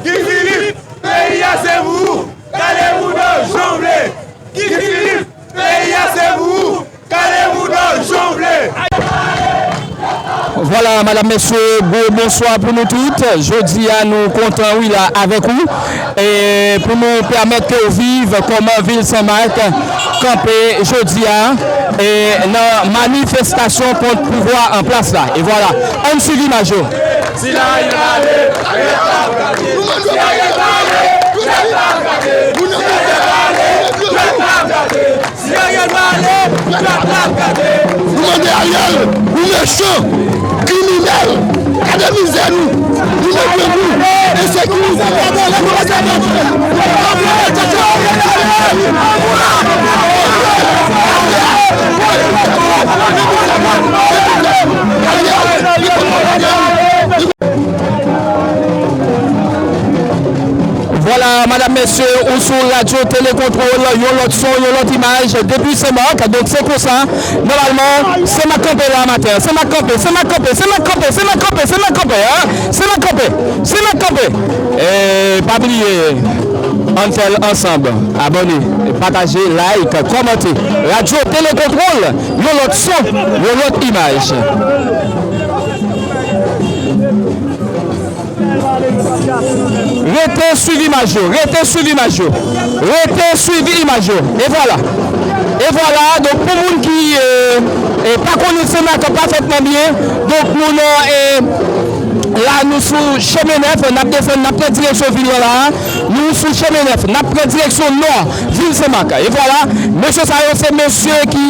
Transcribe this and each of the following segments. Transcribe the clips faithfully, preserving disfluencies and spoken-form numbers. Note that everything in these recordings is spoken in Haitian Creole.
Guy Philippe, peyi a se pou ou, kale mouda w jan w vle. Guy Philippe, peyi a se pou ou, kale mouda w jan w vle. Vwala, madam, mesye, gwo bonswa pou nou tout. Jodi a, nou kontan, wi, la avèk ou, e pou nou pèmèt ke w viv kòman vil Senmak kanpe jodi a, e nan manifestasyon kont pouvwa an plas la. E vwala, ann swiv imaj yo. Si Ariel pa ale, pèp la ap gate. Si Ariel pa ale, pèp la ap gate. Si Ariel pa ale, pèp la ap gate. Si Ariel pa ale, pèp la ap gate. Nou mande Ariel, ou mechan, kriminèl, gade mizè nou, nou mete nou, ensekirite, nou mete nou. Vwala, madam, mesye, ou sou Radyo Telekontwòl, yon lòt son, yon lòt imaj, depi Senmak. Donk, se konsa, nòmalman, Senmak kanpe la maten. Senmak kanpe, Senmak kanpe, Senmak kanpe, Senmak kanpe, Senmak kanpe, hein? Senmak kanpe, Senmak kanpe. E pa bliye, ann fè l ansanm. Abòne, pataje, like, kòmante. Radyo Telekontwòl, yon lòt son, yon lòt imaj. Rete swiv imaj yo, rete swiv imaj yo, rete swiv imaj yo. E vwala, e vwala, donk, pou moun ki, e, e, pa konnen Senmak pafètman byen, donk, nou nan, e, la, nou sou Chemen Nèf, n ap desann, n ap pran direksyon vil lan la. Nou sou Chemen Nèf, n ap pran direksyon nò, vil Senmak. E vwala, mesye sa yo, se mesye ki,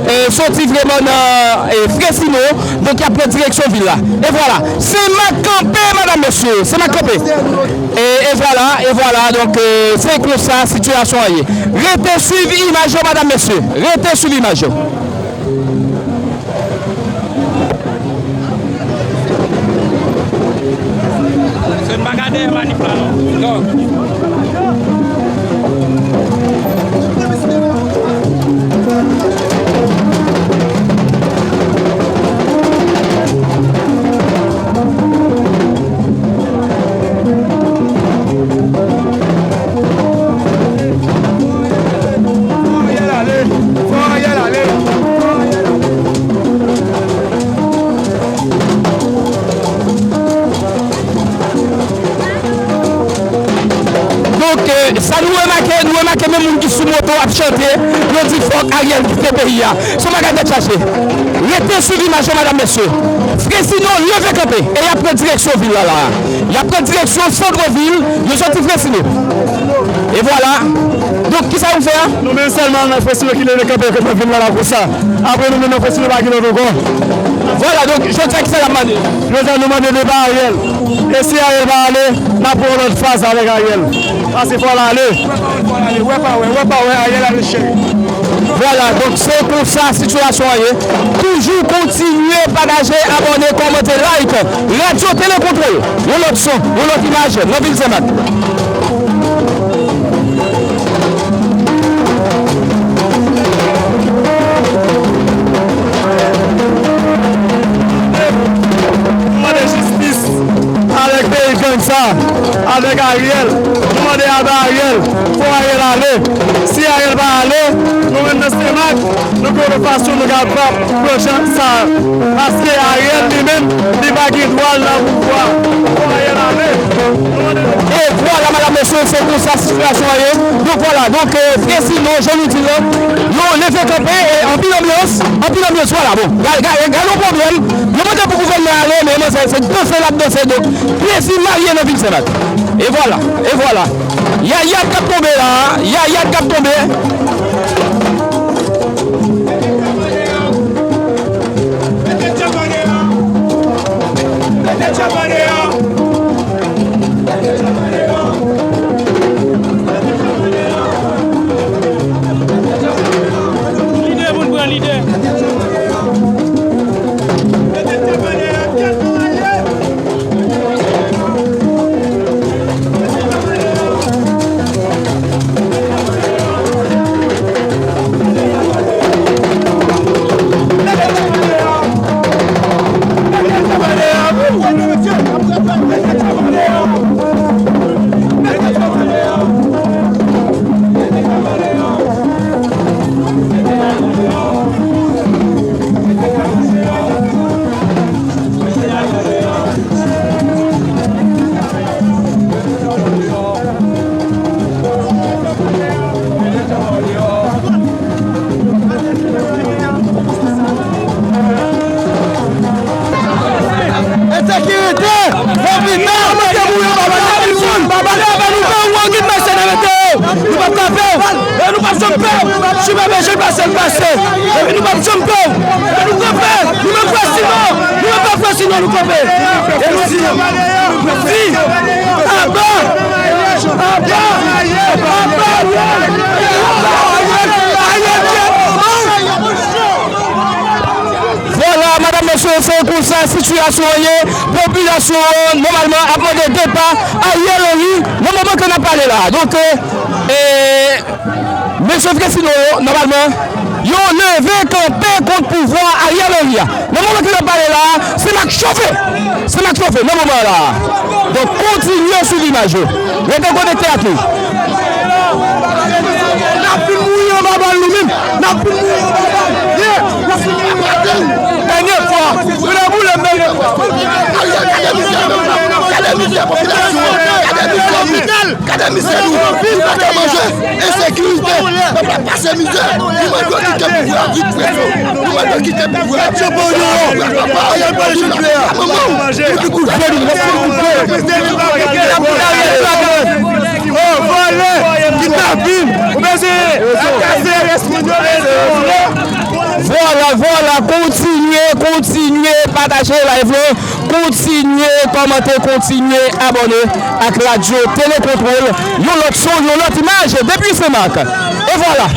e, soti vrèman nan, e, Fresino, donk y ap pran direksyon vil la. E vwala, Senmak kanpe, madam, mesye, Senmak kanpe. E, e vwala, e vwala, donk, e, se konsa sitiyasyon an ye. Rete swiv imaj yo, madam, mesye, rete swiv imaj yo. Se n pa ka dèyè manif la non. Non. Donk, e, sa nou remake, nou remake menm moun ki sou moto ap chante, yo di fòk Ariel kite peyi a. Se yon bagay tèt chaje. Rete swiv imaj yo, madam, mesye. Fresino leve kanpe e y ap pran direksyon vil la la. Y ap pran direksyon sant vil, yo soti Fresino. E vwala. Donk, kisa nou fè a? Nou menm sèlman nan Fresino ki leve kanpe nan vil la la konsa. Apre nou menm nan Fresino pa gen lòt ankò. Vwala, donk, jodi a kisa n ap mande? Jodi a nou mande depa Ariel. E si Ariel pa ale, n ap pran yon lòt faz avèk Ariel. Paske fò l ale. Wè pa wè, wè pa wè, Ariel ale cheri. Vwala, donk se konsa sitiyasyon an ye. Toujou kontinye pataje, abòne, kòmante, like. Radyo Telekontwòl, yon lòt son, yon lòt imaj nan vil Senmak. Nou mande jistis avèk peyi gang sa, avèk Ariel. Nou mande aba Ariel, fò Ariel ale. Si Ariel pa ale, nou menm nan Senmak, nou gen yon fason nou kapab pran chans sa. Paske Ariel li menm, li pa gen dwa l nan pouvwa. Fò Ariel ale. Nou mande. E vwala, madam, mesye, se konsa sitiyasyon an ye. Donk, vwala, donk, e, Fresino, jan nou di l lan, yo leve kanpe, e, anpil anbyans, anpil anbyans, vwala, bon. Ga-, ga-, gade yon pwoblèm. Yo mande pou gouvènman ale, men manzè se danse l ap danse, donk, plezi marye nan vil Senmak. E vwala, e vwala. Yaya k ap tonbe la, yaya k ap tonbe. Lidè pou n pran lidè. Pè, si w pa bezwen pase, l pase. Epi nou p ap janm pè w. Epi nou kanpe. Nou menm frè Simon. Nou menm pa frè Simon, nou kanpe. E nou di, vi aba, aba, aba, aba, Ariel, Ariel, Ariel. Vwala, madanm, mesye, se konsa sitiyasyon an ye. Popilasyon an, nòmalman, ap mande depa Ariel Henry nan moman ke n ap pale la. Donk, e, mesye Frensino yo, nòmalman, yo leve kanpe kont pouvwa Ariel Henry a. Nan moman ke n ap pale la, se n ap chofe. Se n ap chofe nan moman la. Donk, kontinye swiv imaj yo. Rete konekte ak nou. N ap fin mouri anba bal nou menm. N ap fin mouri anba bal. Ye, n ap fin mouri anba bal. Dènye fwa. Nou nan boule dènye fwa. Gade mizè popilasyon an. Gade mizè lopital. Gade mizè nou. Nou pa ka manje. Ensekirite. Pèp la pase mizè. Nou mande yo kite pouvwa a vit prèske. Nou mande yo kite pouvwa a. Papa, Ariel pale sou pè a. Manman, nou ki koupe nou, nou ki koupe. Oh, vòlè, kidnapin. Ou bezwen kase rès moun yo, mesye. Vwala, vwala, kontinye, kontinye pataje live la, kontinye kòmante, kontinye abòne ak Radyo Tele Kontwòl. Yon lòt son, yon lòt imaj depi Senmak. E vwala.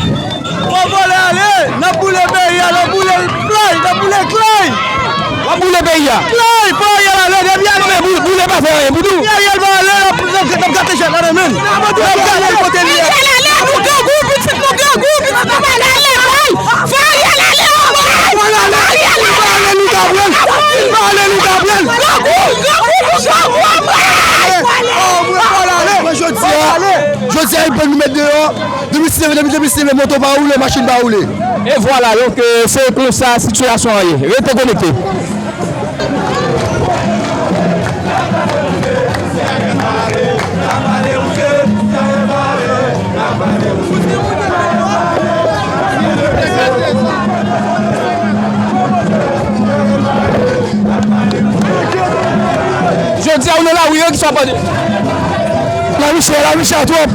Fò vòlè ale, n ap boule peyi a, n ap boule Clay, n ap boule Clay. W ap boule peyi a. Clay, fò Ariel ale, depi ale. Non, men boule, boule pa fè anyen pou nou. Depi Ariel va ale, n ap, n ap, n ap gate jèt la, men. N ap gate kote li ye. Ariel ale, nou grangou, pitit nou grangou, pitit nou pa ale lekòl. Fò Ariel ale, anmwey. Fò Ariel ale, nou pa ale, nou ta pran l. Pa ale, nou ta pran l. Grangou, grangou, nou grangou, anmwey. Anmwey, fò Ariel ale. Jodi a, jodi a, yo pran nou met deyò. Depi sis novanm, depi sis novanm, moto pa woule, machin pa woule. E vwala, donk, e, se konsa sitiyasyon an ye. Rete konekte. Jodi a, ou nan lari, wi, ki sa pase? Lari chè, lari chè twòp.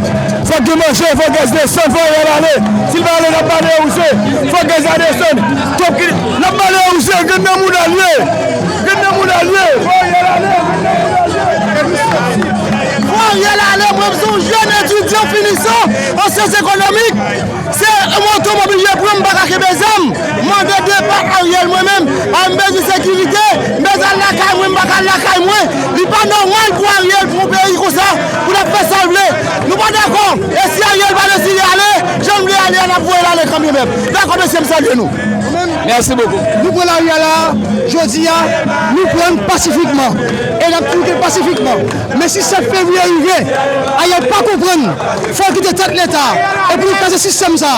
Fòk gen manje, fòk gaz desann, fòk Ariel ale. Si l pa ale, n ap bale wouze. Fòk gaz la desann. Twòp ki, n ap bale wouze, grenn nan mouda l ye. Grenn nan mouda l ye. Fòk Ariel ale, grenn nan mouda l ye. Fòk Ariel ale, mwen se yon jèn etidyan finisan an syans ekonomik. Se moto m oblije pran, m pa ka kenbe zam. M mande depa Ariel mwen menm. A, m bezwen sekirite, m bezwen al lakay mwen, m pa ka al lakay mwen. Li pa nòmal pou Ariel, pou yon peyi konsa, pou l ap fè sa l vle. Nou pa dakò. E si Ariel pa deside ale, jan l vle ale a, n ap voye l ale kanmenm. Dakò, mesye, m salye nou. Mèsi bokou. Nou pran lari a la, jodi a, nou pran l pasifikman. E n ap toujou gen l pasifikman. Men si sèt fevriye rive, Ariel pa konprann, fò l kite tèt Leta, e pou nou kraze sistèm sa,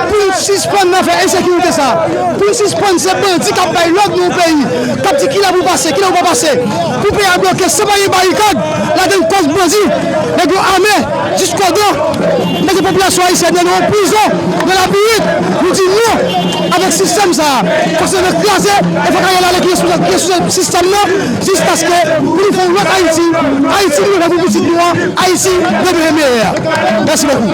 pou nou sispann nan fè ensekirite sa, pou nou sispann se bandi k ap bay lòd nan yon peyi, k ap di kilè pou pase, kilè pou pa pase, pou peyi a bloke, san pa gen barikad, ladann kòz bandi, nèg yo ame, jiskodan, mete popilasyon ayisyèn nan yon prizon, nan labirit, nou di non avèk sistèm sa, fòk se kraze, e fòk Ariel ale ki responsab, ki responsab sistèm nan, jiskaske pou nou fè yon lòt Ayiti, Ayiti nou vle pou pitit nou an, Ayiti nou vle meyè a. Mèsi bokou.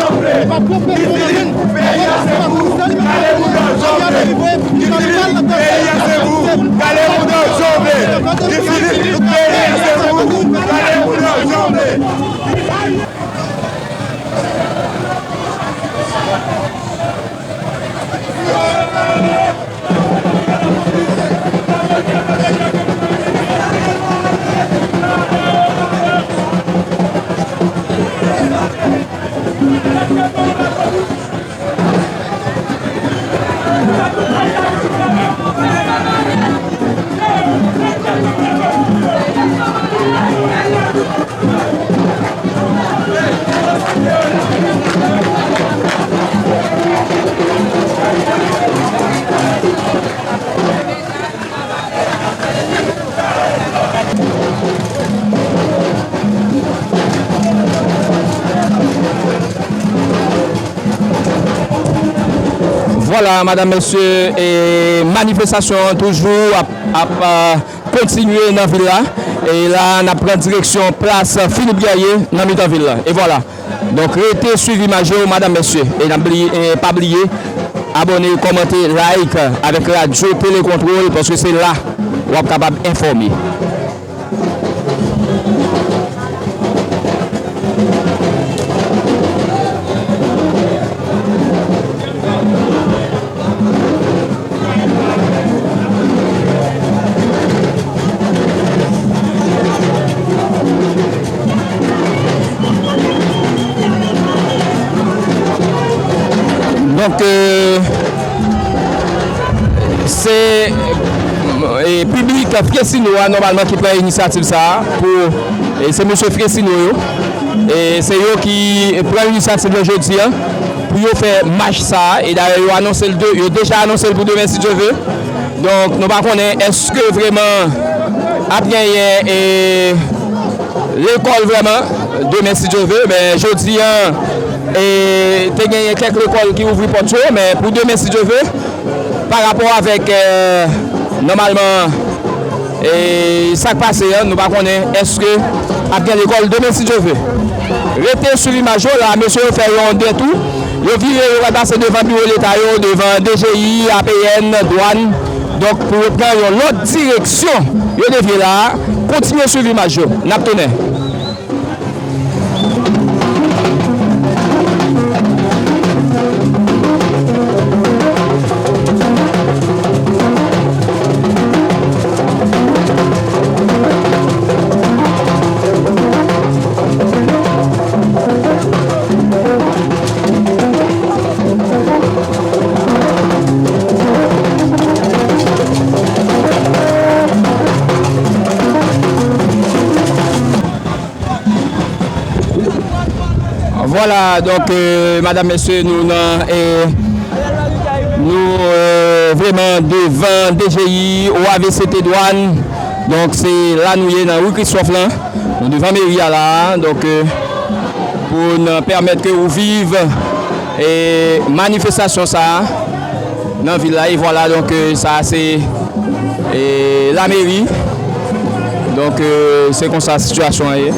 Vwala, madanm, mesye, e manifestasyon an toujou ap, ap, a, kontinye nan vil la. E la, n ap pran direksyon plas Philippe Guerrier nan mitan vil la. E vwala. Donk, rete swiv imaj yo, madanm, mesye. E n ap bliye, e pa bliye, abòne, kòmante, like avèk Radyo Telekontwòl, paske se la w ap kapab enfòme. Donk, euh, se, euh, piblik Fresno a, nòmalman, ki pran inisyativ sa a pou, e se mesye Fresno yo. E se yo ki pran inisyativ la jodi a pou yo fè mach sa a. E dayè, yo anonse l de, yo deja anonse l pou demen, si Dye vle. Donk, nou pa konnen èske vrèman ap genyen, e, lekòl vrèman demen, si Dye vle. Men jodi a, e, te genyen kèk lekòl ki ouvri pòt yo, men pou demen, si Dye vle, pa rapò avèk, e, nòmalman, e, sa k pase a, nou pa konnen èske ap gen lekòl demen, si Dye vle. Rete sou imaj yo la, mesye yo fè yon detou. Yo vire, yo pral pase devan biwo Leta yo, devan D G I, A P N, dwàn. Donk, pou yo pran yon lòt direksyon, yo devye la a. Kontinye swiv imaj yo. N ap tounen. Vwala, donk, euh, madanm, mesye, nou nan, euh, nou, euh, vrèman devan D G I, O A V C T dwàn. Donk, se la nou ye nan ri Kristòf lan. Nou devan meri a la a. Donk, euh, pou n pèmèt ke ou viv, e, manifestasyon sa a nan vil la. E vwala, donk, e, sa a se, e, lameri. Donk, e, se konsa sitiyasyon an ye.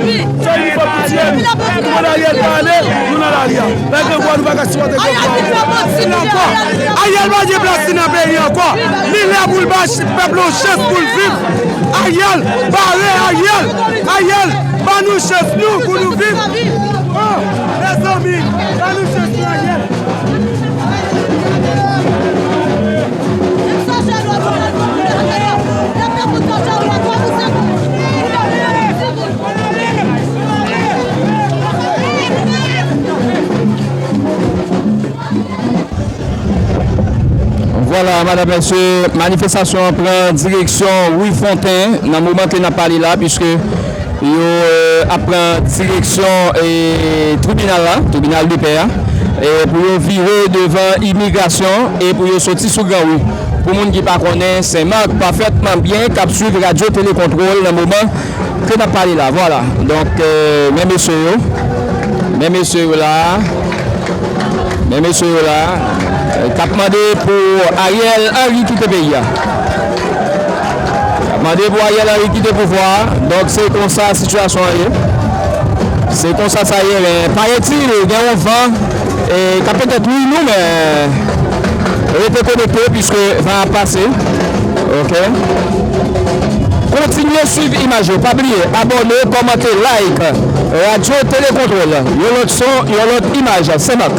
Wi. Fè yon fòk pou tiye nou. Tout moun Ariel pa ale, nou nan lari a. Malgre vwa nou pa ka sipòte Ariel Henry ankò. Ariel pa gen plas li nan peyi ankò. Li lè pou l ba ch- pèp la yon chans pou l viv. Ariel, bare Ariel. Ariel, ba nou chans nou pou nou viv. Oh, mezanmi, ba nou chans nou Ariel. Vwala, madam, mesye, manifestasyon an pran direksyon Ri Fonten nan moman ke n ap pale la, piske yo, eh, ap pran direksyon, eh, tribinal la, tribinal de pè a, eh, pou yo vire devan imigrasyon e pou yo soti sou Gran Ri. Pou moun ki pa konnen, Senmak, pafètman byen, k ap swiv Radyo Telekontwòl nan moman ke n ap pale la, vwala. Donk, eh, men mesye yo, men mesye yo la, men mesye yo la, eh, k ap mande pou Ariel Henry kite peyi a. K ap mande pou Ariel Henry kite pouvwa a. Donk, se konsa sitiyasyon an ye. Se konsa sa ye, men paraît-il, gen yon van, eh, k ap petèt nwi nou, men rete konekte, piske van ap pase. Ok. Kontinye swiv imaj yo. Pa bliye, abòne, kòmante, like. Radyo Telekontwòl. Yon lòt son, yon lòt imaj. Senmak.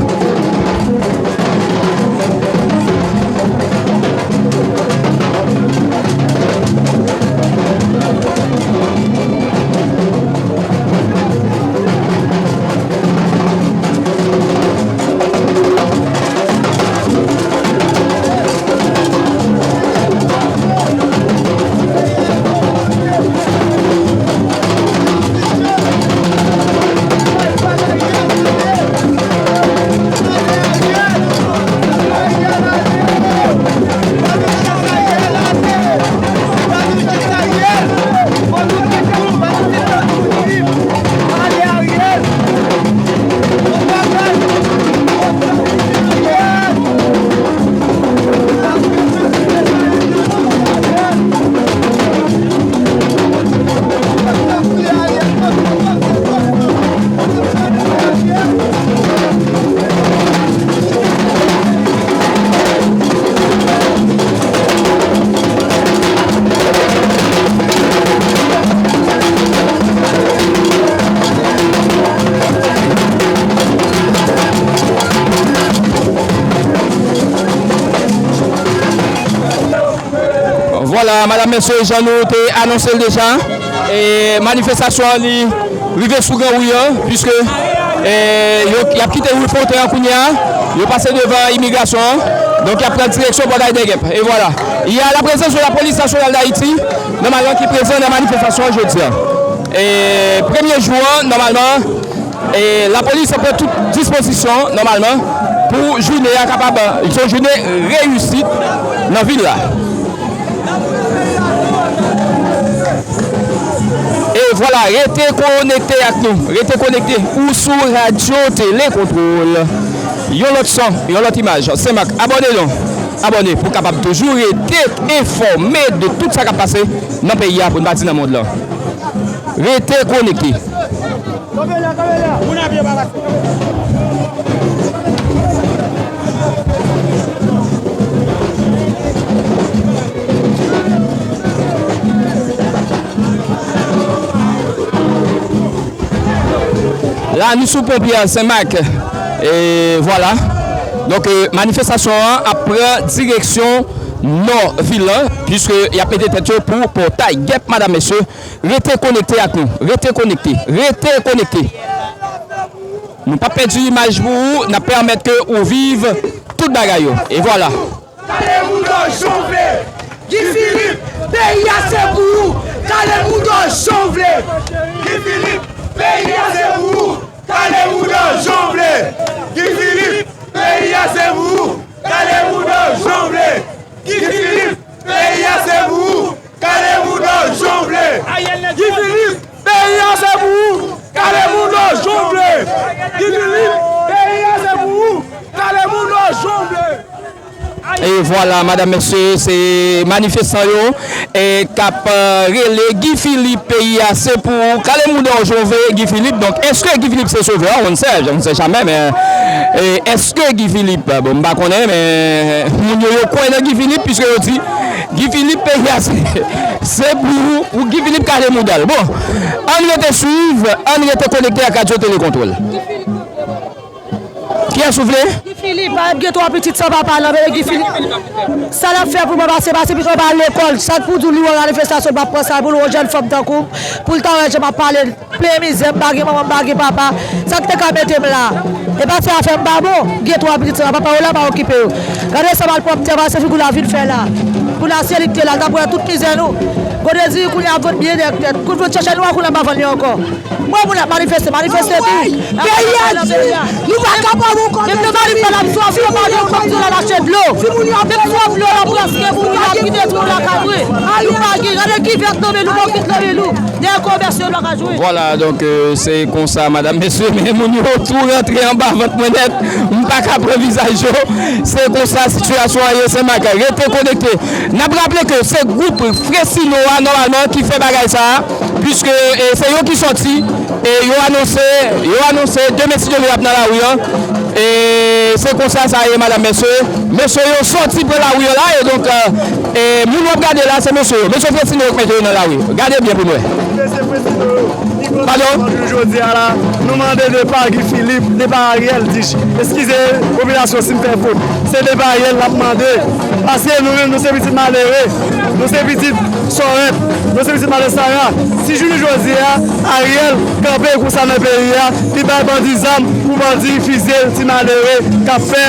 Vwala, madam, mesye, jan nou te anonse l deja, e, manifestasyon an li rive sou Gran Ri an, piske, e, yo, y ap kite Ri Fonten an kounye a, yo pase devan imigrasyon an, donk y ap pran direksyon Pòtay Dègèp. E vwala. Y a la présence de la Police Nationale d'Haïti, nòmalman ki prezan nan manifestasyon an jodi a. E, premye jou an, nòmalman, e lapolis pran tout dispozisyon, nòmalman, pou jounen an kapab yon jounen reyisit nan vil la. E vwala, rete konekte ak nou. Rete konekte. Ou sou Radyo Telekontwòl. Yon lòt son, yon lòt imaj. Senmak, abòne nou. Abòne pou kapab toujou rete enfòme de tout sa k ap pase nan peyi a, pou n pa di nan mond lan. Rete konekte. La, nou sou Ponpyè Senmak. E vwala. Donk, e, manifestasyon an ap pran direksyon nò vil lan, piske y ap mete tèt yo pou Pòtay Dègèp, madam, mesye. Rete konekte ak nou. Rete konekte. Rete konekte. Nou p ap pèdi imaj pou ou, n ap pèmèt ke ou viv tout bagay yo. E vwala. Kale mouda w jan w vle. Guy Philippe, peyi a se pou ou. Kale mouda w jan w vle. Guy Philippe, peyi a se pou ou. Kale mouda w jan w vle. Guy Philippe, peyi a se pou ou. Kale mouda w jan w vle. Guy Philippe, peyi a se pou ou. Kale mouda w jan w vle. Guy Philippe, peyi a se pou ou. Kale mouda w jan w vle. Guy Philippe, peyi a se pou ou. Kale mouda w jan w vle. E vwala, madam, mesye, se manifestan yo. e, k ap, e, rele Guy Philippe, peyi a se pou ou. Kale mouda w, Jove, Guy Philippe. Donk, èske Guy Philippe se sovè a? On ne sait, on ne sait jamais, men, e, èske Guy Philippe, bon, m pa konnen, men moun yo, yo kwè nan Guy Philippe, piske yo di, Guy Philippe, peyi a se, se pou ou, pou Guy Philippe kale mouda l. Bon, ann rete swiv, ann rete konekte ak Radyo Telekontwòl. Kiyès ou vle? Guy Philippe, pa gen twa pitit san papa nan men Guy Philippe. Sa l ap fè pou mwen pase, pase pitit mwen pa al lekòl. Sa k pou di w li wè manifestasyon, l p ap pran sa pou l wè yon jèn fanm tankou m, pou l ta wè jan m ap pale, plen mizè, m pa gen manman, m pa gen papa. Sa k te ka mete m la? E pa se afè m pa bon, gen twa pitit san papa, papa yo la pa okipe yo. Gade sa malpwòpte, pase figi w la vin fè la. Pou la se li k te la, l t ap wè tout mizè nou. Gode diri kounye a ap vann byen nèg tèt. Kout vin chèchè nou a kounye a pa vann li ankò. Mwen moun ap manifeste, manifeste tou. Peyi a di, nou pa kapab ankò. Menm nan Maripan ap swafi, yo pa gen kòb pou yo al achte dlo. Menm swa dlo la prèske pou moun ap kite tou lakay mwen. Nou pa gen, gade kivèt nan men nou, bokit nan men nou. Dèyè konvèsyon yo lakay jwe. Vwala, donk, e, se konsa, madanm, mesye, men moun yo tou rantre anba vant mwen nèt. M pa ka pran vizaj yo. Se konsa sitiyasyon an ye, Senmak. Rete konekte. N ap raple ke se gwoup Fresino a, nòmalman, ki fè bagay sa a, piske, e, se yo ki sòti, e yo anonse, yo anonse demen si Dye vle y ap nan lari an. E se konsa sa ye, madanm, mesye. Mesye yo sòti pran lari an la, e donk, e, e moun w ap gade la, se mesye yo. Mesye Fresino yo k mete yo nan lari. Gade byen pou n wè. Mesye Fresino yo. Padon? Jodi a la, nou mande depa Guy Philippe, depa Ariel, di, eskize popilasyon si m fè fot. Se depa Ariel n ap mande. Paske nou menm, nou se pitit malere. Nou se pitit Sòrèt. Nou se pitit Malè Sara. Si jounen jodi a, Ariel kanpe konsa nan peyi a, li bay bandi zam pou bandi fizye ti malere k ap fè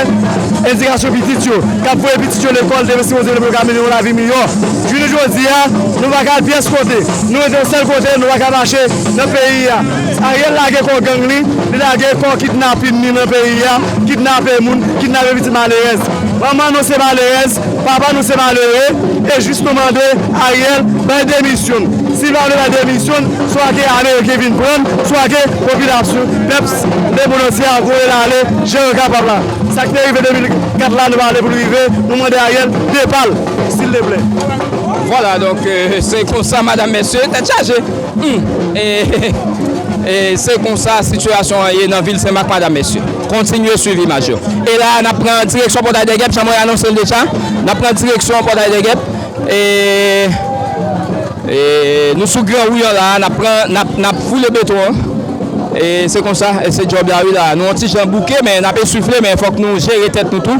edikasyon pitit yo, k ap voye pitit yo lekòl, demen si Bondye vle pou yo ka mennen yon lavi miyò. Jounen jodi a, nou pa ka al pyès kote. Nou rete yon sèl kote, nou pa ka mache nan peyi a. Ariel lage kò gang li, li lage kò kidnapin li nan peyi a, kidnape moun, kidnape pitit malerèz. Manman nou se malerèz, papa nou se malere, e jis nou mande Ariel bay demisyon l. Si l pa vle bay demisyon l, swa ke Ameriken vin pran l, swa ke popilasyon, pèp lemonn antye a voye l ale, jan yo kapab la. Sa k te rive de mil kat la, nou pa vle pou l rive, nou mande Ariel depa l, silteplè. Vwala, donk, e, se konsa, madanm, mesye, tèt chaje. Hmm. E, e se konsa sitiyasyon an ye nan vil Senmak, madanm, mesye. Kontinye swiv imaj yo. E la, n ap pran direksyon Pòtay dè Gèp, jan mwen anonse l deja. N ap pran direksyon Pòtay dè Gèp. E, e nou sou gran wout la, n ap pran, n ap, n ap foule beton an. E se konsa, e se djòb la, wi, la. Nou yon ti jan bouke, men n ap eswifle, men fòk nou jere tèt nou tou.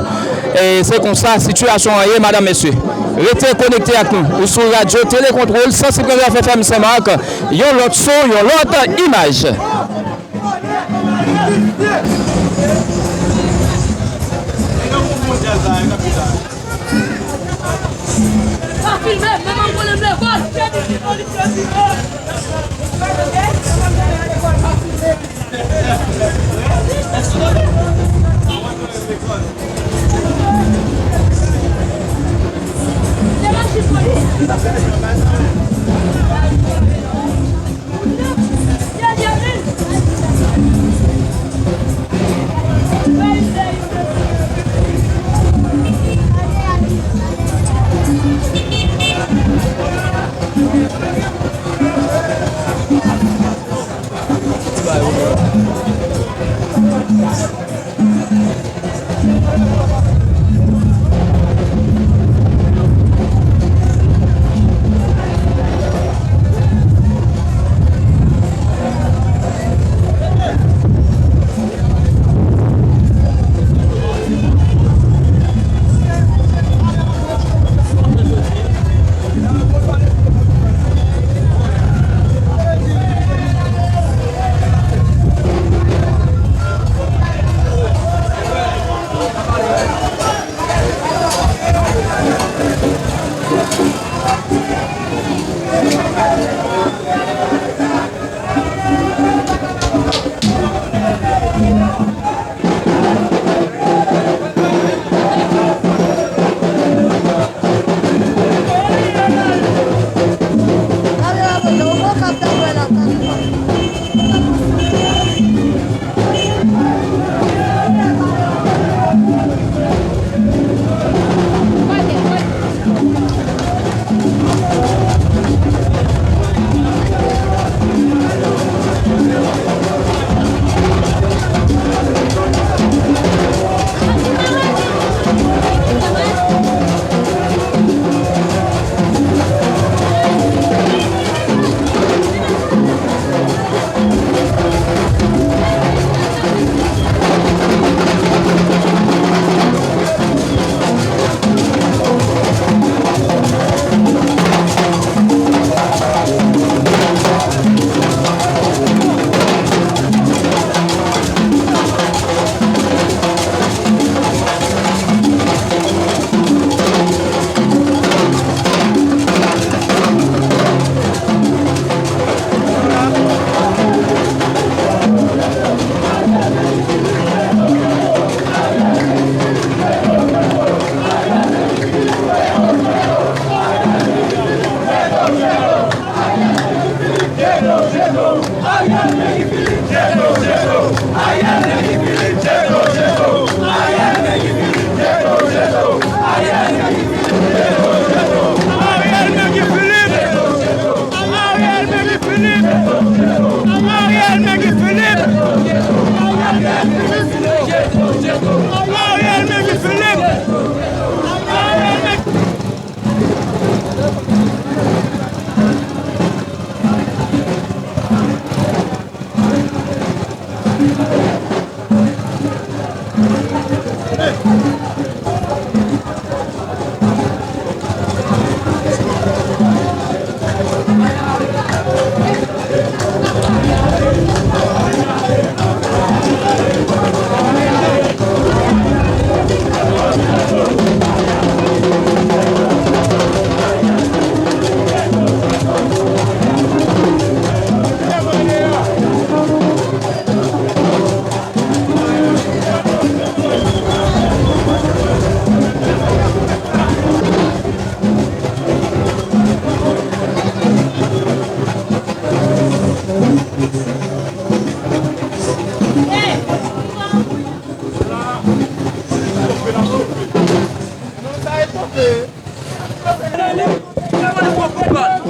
E se konsa sitiyasyon an ye, madanm, mesye. Rete konekte ak nou. Ou sou radyo Telekontwòl, san sis pwen nèf F M Senmak. Yon lòt son, yon lòt imaj. Pa filme, men m ap pran lekòl.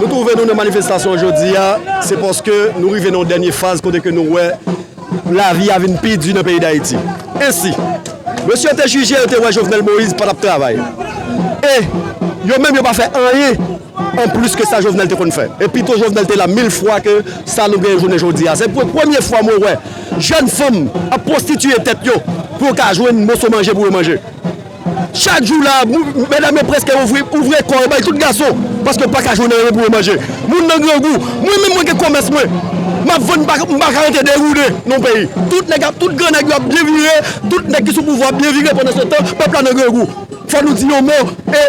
Nou twouve nou nan manifestasyon jodi a, se paske nou rive nan yon dènye faz kote ke nou wè lavi a vin pi di nan peyi Dayiti. Ensi, mesye yo te jije, yo te wè Jovenel Moïse pa t ap travay. E yo menm yo pa fè anyen anplis ke sa Jovenel te konn fè. E pito Jovenel te la mil fwa ke sa nou genyen jounen jodi a. Se pre-, premye fwa mwen wè jèn fanm ap pwostitiye tèt yo pou yo ka jwenn moso manje pou yo manje. Chak jou la, mou-, medam yo prèske ouvri, ouvri kò yo bay tout gason, paske yo pa ka jwenn anyen pou yo manje. Moun nan grangou. Mwen menm, mwen gen kòmès mwen. M ap vann, m pa, m pa ka rete deroule nan peyi. Tout nèg ap, tout gran nèg yo ap byen vire, tout nèg ki sou pouvwa ap byen vire pandan se tan, pèp la nan grangou. Fò nou di yon mo, e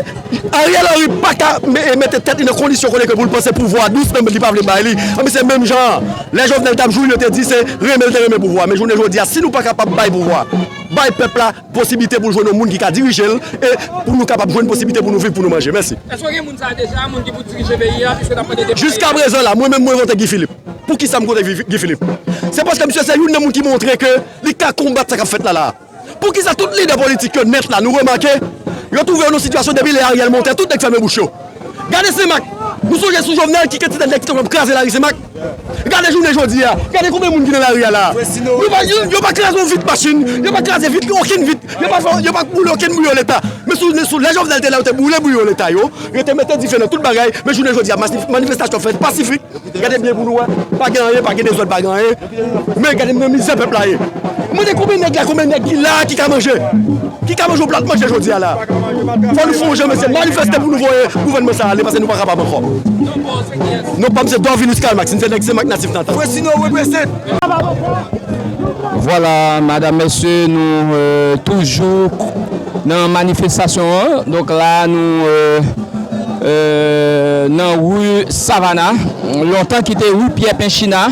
Ariel Henry pa ka me-, e mete tèt li nan kondisyon kote ke pou l panse pouvwa dous, men li pa vle bay li. Anben se menm jan an. Lè Jovenel t ap joure, yo te di se renmen l te renmen pouvwa. Men jounen jodi a, si nou pa kapab bay pouvwa, bay pèp la posiblite pou l jwenn yon moun ki ka dirije l e pou nou kapab jwenn posiblite pou nou viv, pou nou manje. Mèsi. Èske w gen moun sa a deja, moun ki pou dirije peyi a, piske n ap mande depi... Jiska prezan la, mwen menm mwen vote Guy Philippe. Poukisa m vote Guy Philippe? Se paske misye se youn nan moun ki montre ke li ka konbat sa k ap fèt la la. Poukisa tout lidè politik yo nèt la, nou remake, yo twouve yo nan sitiyasyon depi lè Ariel monte, tout nèg fèmen bouch yo. Gade Senmak, nou sonje sou Jovenel ki kantite nèg ki t ap kraze lari Senmak. Gade jounen jodi a, gade konbyen moun ki nan lari a la. Nou pa, yo, yo pa kraze yon vit machin, yo pa kraze vit, okenn vit, yo pa fè, yo pa boule okenn biwo leta. Men sou, sou lè Jovenel te la, yo te boule biwo leta yo, yo te mete dife nan tout bagay, men jounen jodi a, manif-, manifestasyon fèt pasifik. Gade byen pou nou wè. Pa gen anyen, pa gen dezòd, pa gen anyen. Men gade nan mizè pèp la ye. Mande konbyen nèg la, konbyen nèg ki la, ki ka manje. Ki ka manje yon plat manje jodi a la. Fò nou fè yon jan, mesye, manifeste pou nou voye gouvènman sa a ale, paske nou pa kapab ankò. Non pa m se Dorvilus Karl Marx, m se nèg Senmak natif natal. Fresno represent. Vwala, madam, mesye, nou, euh, toujou nan manifestasyon an. Donk la, nou, euh, euh, nan ri Savana, lontan ki te ri Pyè Penchina,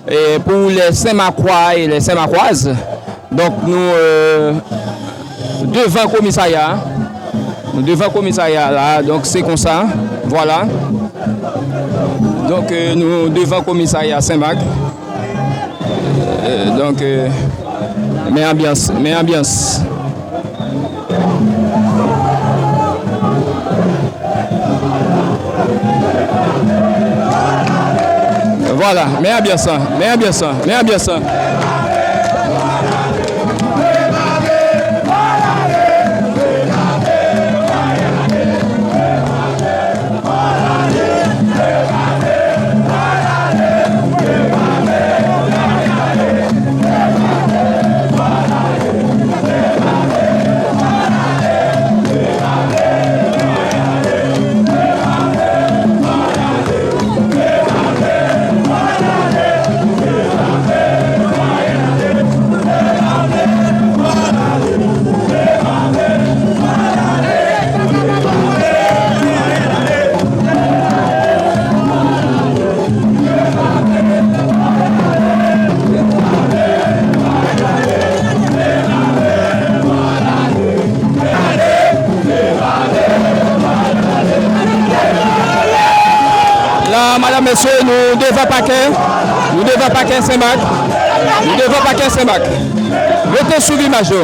e pou lè Senmakwa e lè Senmakwaz. Donk, nou, euh, devan komisarya. Nou devan komisarya la, donk se konsa. Vwala. Donk, euh, nou devan komisarya Senmak. Euh, donk, euh, men anbyans, men anbyans. Vwala, men anbyans lan, men anbyans lan, men anbyans lan. La, madam, mesye, nou devan pakè, nou devan pakè Senmak. Nou devan pakè Senmak. Rete swiv imaj yo.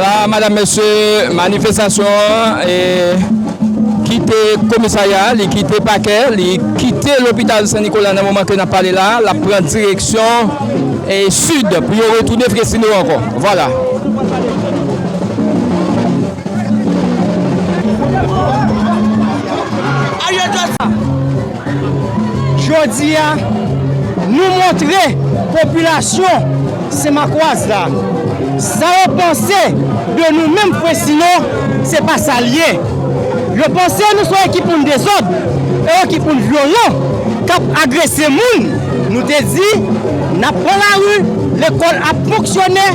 La, madam, mesye, manifestasyon an, e, kite komisarya, li kite pakè, li kite lopital Sen Nikola nan moman ke n ap pale la, l ap pran direksyon, e, sid pou yo retounen Fresno ankò. Vwala. Jodi a, nou montre popilasyon Senmakwaz la, sa yo panse de nou menm Fresno, se pa sa l ye. Yo panse nou se yon ekip moun dezòd, yon ekip moun vyolan, k ap agrese moun. Nou te di, n ap pran lari, lekòl ap fonksyone,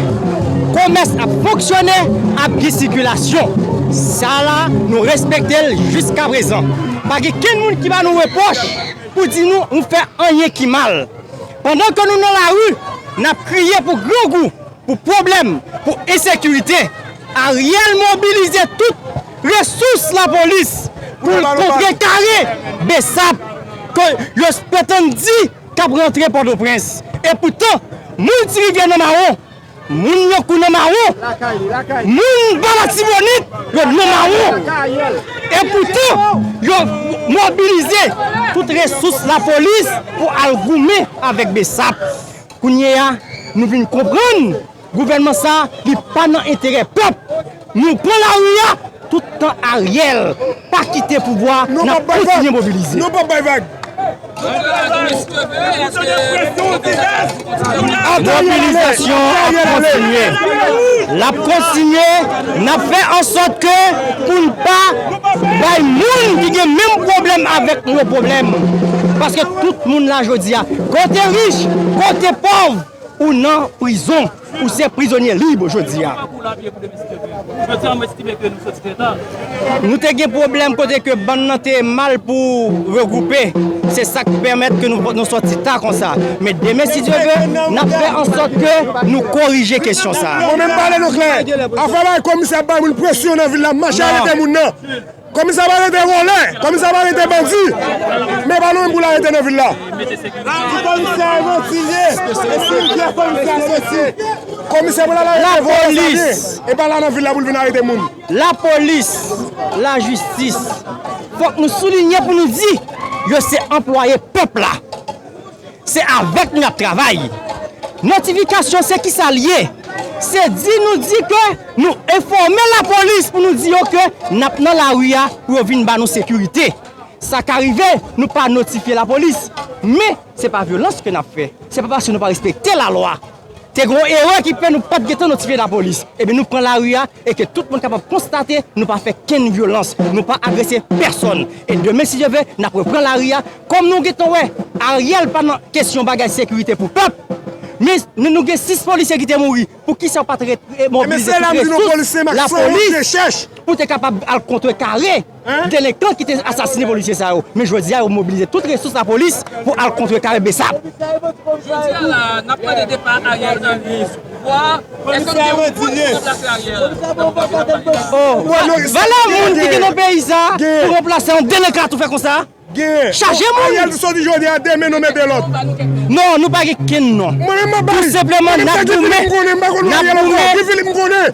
komès ap fonksyone, ap gen sikilasyon. Sa la, nou respekte l jiskaprezan. Pa gen kenn moun ki ba nou repwòch pou di nou, nou fè anyen ki mal. Pandan ke nou nan lari, n ap kriye pou grangou, pou pwoblèm, pou ensekirite. Ariel mobilize tout resous lapolis pou l kontrekare besap ke yo pretann di k ap rantre Pòtoprens. Epoutan, moun Ti Rivyè nan mawon, moun Lankou nan mawon, moun Ba Latibonit, yo nan mawon. Epoutan, yo mobilize tout resous lapolis pou al goumen avèk besap. Kounye a, nou vin konprann gouvènman sa a, li pa nan enterè pèp. Nou pran lari a, tout tan Ariel pa kite pouvwa, n ap kontinye mobilize. Nou p ap bay vag. Mobilizasyon ap kontinye. L ap kontinye. N ap fè an sòt ke pou n pa bay moun ki gen menm pwoblèm avèk nou yo pwoblèm. Paske tout moun la jodi a, ke w te rich, ke w te pòv, ou nan prizon, ou se prizonye lib jodi a. Nou te gen pwoblèm kote ke bann nan te mal pou regwoupe. Se sa k pèmèt ke nou, nou sòti ta konsa. Men demen, si Dye vle, n ap fè an sòt ke nou korije kesyon sa a. Mwen menm pale nou klè. Afè bay komisè ap bay moun presyon nan vil la, mache arete moun nan. Komisè pa rete vòlè, komisè pa rete bandi. Men pa nou menm pou l arete nan vil la. Di komisè a manti l ye. E si l di komisè a soti. Komisè pou l al arete vòlè sa byen. E pa la nan vil la pou l vin arete moun. Lapolis, lajistis, fòk nou soulinye pou nou di, yo se anplwaye pèp la. Se avèk nou y ap travay. Notifikasyon se kisa l ye? Se di nou di ke nou enfòme lapolis pou nou di yo ke n ap nan lari a pou yo vin ba nou sekirite. Sa ka rive, nou pa notifye lapolis, men se pa vyolans ke n ap fè. Se pa paske nou pa respekte lalwa. Te gen yon erè ki fè nou pa t gentan notifye lapolis. Ebyen, nou pran lari a e ke tout moun kapab konstate nou pa fè kenn vyolans, nou pa agrese pèsòn. E demen, si Dye vle, n ap repran lari a. Kòm nou gentan wè, Ariel pa nan kesyon bagay sekirite pou pèp, men nou, nou gen sis polisye ki te mouri. Poukisa w pa t re-, re-, mobilize tout resous lapolis pou te kapab al kontrekare delenkan ki te asasinen polisye sa yo? Men jodi a, yo mobilize tout resous lapolis pou al kontrekare Besap. Jodi a la, n ap mande depa Ariel Henry sou pouvwa. Èske nou gen moun pou ranplase Ariel? Oh, va-, valè moun ki gen nan peyi sa pou ranplase yon delenkan tou fè konsa? Chaje moun. Ariel soti jodi a, demen nou mete lòt. Non, nou pa gen kenn non. Mwen menm m ap bay. Tou senpleman, n ap goumen. N ap goumen. Ki Filip m konnen?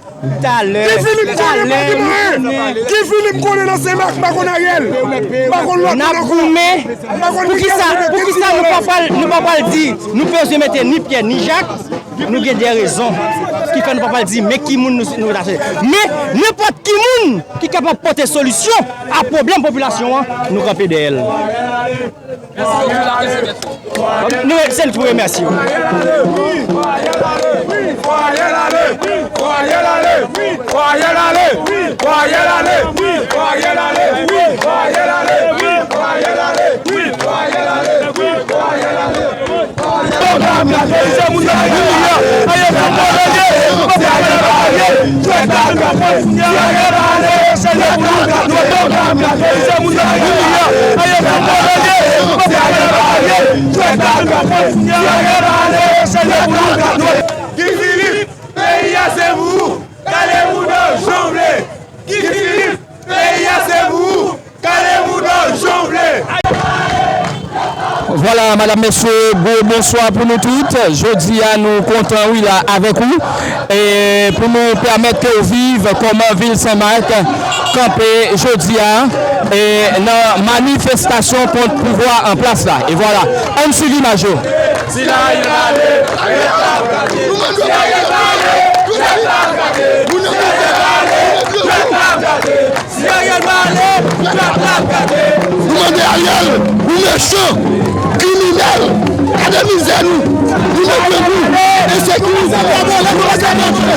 Talè. Ki Filip m konnen, pa di mwen. Ki Filip m konnen nan Senmak, m pa konn Ariel. M pa konn lòt moun ankò. N ap goumen. Poukisa, poukisa nou pa pral, nou pa pral di, nou bezwen mete ni Pyè ni Jak? Nou gen de rezon ki fè nou pa pral di men ki moun nou, nou ta chwazi. Men nenpòt ki moun ki kapab pote solisyon a pwoblèm popilasyon an, nou kanpe dèyè l. Nou, se nou pou remèsye yo. Guy Philippe, peyi a se pou ou. Kale mouda w jan w vle. Guy Philippe, peyi a se pou ou. Kale mouda w jan w vle. Vwala, madam, mesye, gwo bonswa pou nou tout. Jodi a, nou kontan, wi, la avèk ou. E pou nou pèmèt ke w viv kòman vil Senmak kanpe jodi a, e nan manifestasyon kont pouvwa an plas la. E vwala, ann swiv imaj yo. Si Ariel ale, Ariel ap gade. Si Ariel pa ale, pèp la ap gade. Si Ariel pa ale, pèp la ap gade. Nou mande Ariel, ou mechan, kriminèl, gade mizè nou. Nou mèt debout, ensekirite, vòlè, nou pa ka manje.